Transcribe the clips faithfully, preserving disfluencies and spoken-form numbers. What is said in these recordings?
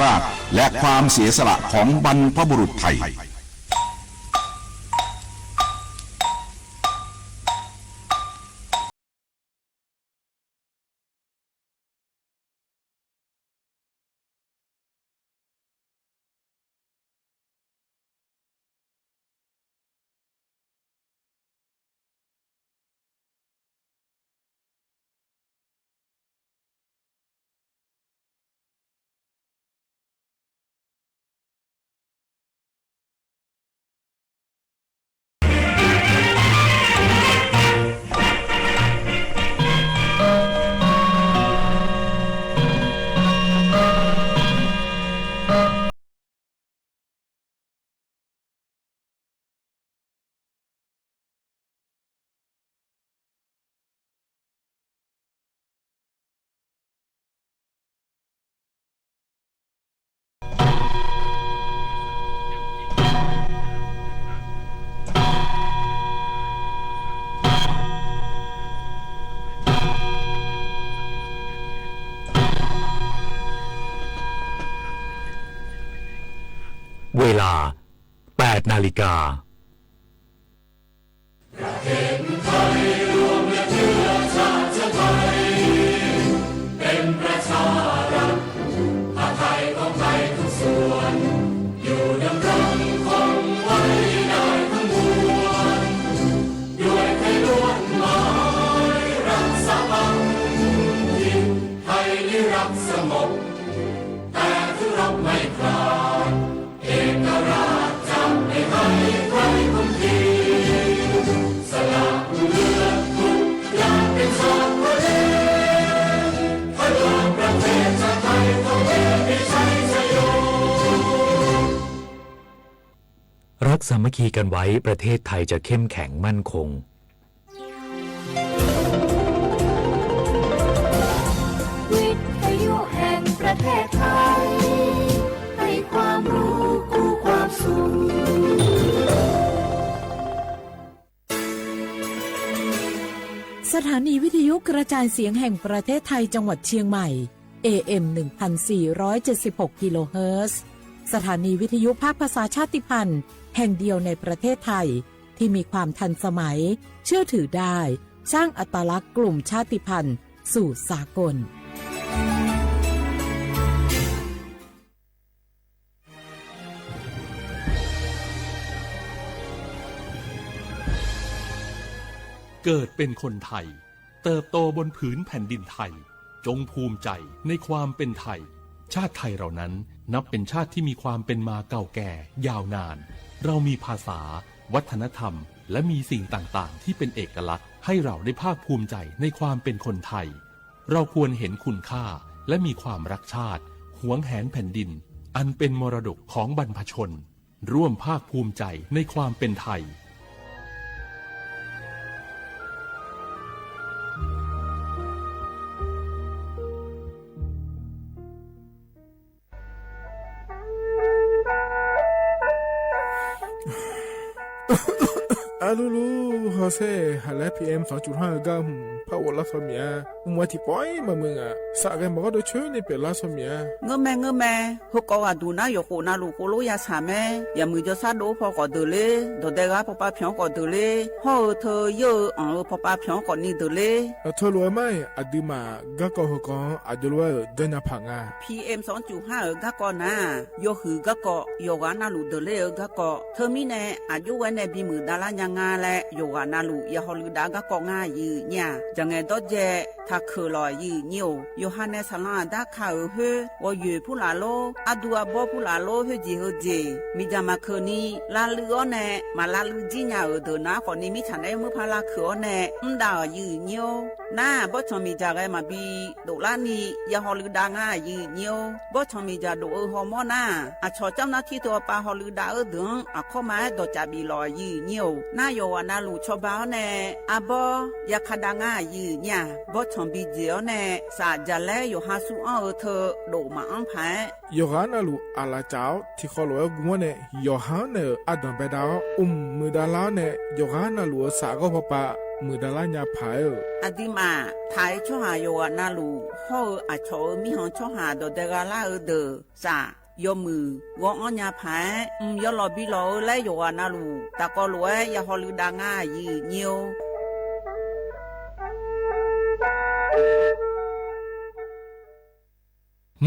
ราช และความเสียสละของบรรพบุรุษไทย เวลา แปดนาฬิกา ประเทศไทยรวมและเชื้อชาติไทย เป็นประชารัฐ ผ้าไทยของไทยทุกส่วน อยู่ดำรงคงไว้ได้ทั้งมวล ด้วยไทยล้วนหมายรักสามัคคี ไทยนี้รักสงบ แต่ถึงรบไม่ขาด เอกราชจะไม่ให้ใครคุมขีด สละเลือดทุกอย่างเป็นสากลเดช เพื่อประเทศชาติไทยของเรามีชัยชโย รักสามัคคีกันไว้ ประเทศไทยจะเข้มแข็งมั่นคง วิทยุแห่งประเทศไทย ให้ความรู้คู่ความสุข สถานีวิทยุกระจายเสียงแห่งประเทศไทยจังหวัดเชียงใหม่ เอเอ็ม หนึ่งพันสี่ร้อยเจ็ดสิบหก กิโลเฮิรตซ์ สถานีวิทยุภาคภาษาชาติพันธุ์แห่งเดียวในประเทศไทย ที่มีความทันสมัย เชื่อถือได้ สร้างอัตลักษณ์กลุ่มชาติพันธุ์สู่สากล เกิดเป็นคนไทย เติบโตบนผืนแผ่นดินไทย จงภูมิใจในความเป็นไทย ชาติไทยเรานั้นนับเป็นชาติที่มีความเป็นมาเก่าแก่ยาวนาน เรามีภาษา วัฒนธรรม และมีสิ่งต่างๆ ที่เป็นเอกลักษณ์ ให้เราได้ภาคภูมิใจในความเป็นคนไทย เราควรเห็นคุณค่า และมีความรักชาติ หวงแหนแผ่นดิน อันเป็นมรดกของบรรพชน ร่วมภาคภูมิใจในความเป็นไทย Arlulu hawsher haq laer P M สองจุดห้า eu gar hmq par ghoflar shaw miq-a. Mq-a tiqpawf-ir maqmuiq ngaq, safghae maqgawr deuq coer ni pyeuflar shaw miq-a. Ngeurmae ngeurmae, heukawv ghaqduq nar yawqkhof navluf khoerlof ya shaq mae. Yaqmuiq jawrshar dov-eu paw khawf deuq ler, dawqdae ghaq pawpav pyanq-anr khawf deuq ler, hawr-eu teu yeur-eu anq-eu pawpav pyanq-anr khawf ni deuq ler. Teulof-aer mar-iq aqduimaf garkawv heukawv-anr aqjox lof-aer-euq janrnya paq nga. P M สองจุดห้า-euq garkawv nar-aq, yawhuiq garkawv, yawqghaq navluf deuq ler-eu garkawv. Teumirnae aqjox ghae nae bimuiq davlar nya nga laer yawqghaq navluf ya hawluiv dav garkawv ngar aqyuif nyir-aq, jaqngaeq dawrjae taqkeuq lawq aqyuif nyir-or. Yawqha nae saqlanq aqdar ka-euq khoer, ghawqyoeq purlaf lor, ardu arbawr purlaf lor, khoerjeq heujeq miqdzaq maqkeuq ni lavluiv-awr nae maq lavluiv jir nya-euq deuq nar khawf ni mirtsaq naeq-aer murpar lavkeuq-awr nae mr dav-euq aqyuif nyir-or. Nar-aq, bawrtsanq miqdzaq ghae maqbi doflar ni ya hawluiv dav ngar aqyuif nyir-or. Bawrtsanq miqdzaq dof-eu hawmawr nar-aq, aqcawq camr nar tir teu-awr pav hawluiv dav-eu deuq-anr aqkawr ma-aer dawqcav bif lawq aqyuif nyir-or. Nar yawqghaq navluf cawba-awr nae arbawr ya ka dav ngar aqyuif nyir-aq, bawrtsanq bi jeq-awr nae saf jaqlaer yawqha sur anr-eu teu dof maqanr paq-aer, yawqghaq navluf aqlaf caf-awr tiqkhawf lof-aer gu-awr nae yawqha-anr naeq-euq ardanq baedav-awr mqmuiq davlar-awr nae yawqghaq navluf-euq saf ghawr pawpav muiqdaq lar nya paq-aer-euq. Aqduimaf taq-eu tsawrhaq yawqghaq navluf hawr-eu aqcawq-euq mirkhanq tsawrhaq dawqdae gha lar-eu deuq-aq, yawmuiq ghawr-anr nya paq-aer, mq yawlawq bilawq-eu laer yawqghaq navluf tafkawv lof-aer ya hawluiv dav ngar aqyuif nyir-or.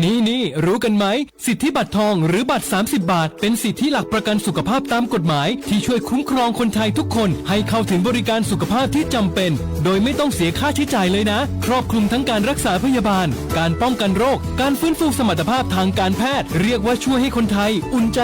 นี้ๆ รู้กันไหม สิทธิบัตรทอง หรือบัตร สามสิบ บาท เป็นสิทธิหลักประกันสุขภาพตามกฎหมาย ที่ช่วยคุ้มครองคนไทยทุกคน ให้เข้าถึงบริการสุขภาพที่จำเป็น โดยไม่ต้องเสียค่าใช้จ่ายเลยนะ ครอบคลุมทั้งการรักษาพยาบาล การป้องกันโรค การฟื้นฟูสมรรถภาพทางการแพทย์ เรียกว่าช่วยให้คนไทยอุ่นใจ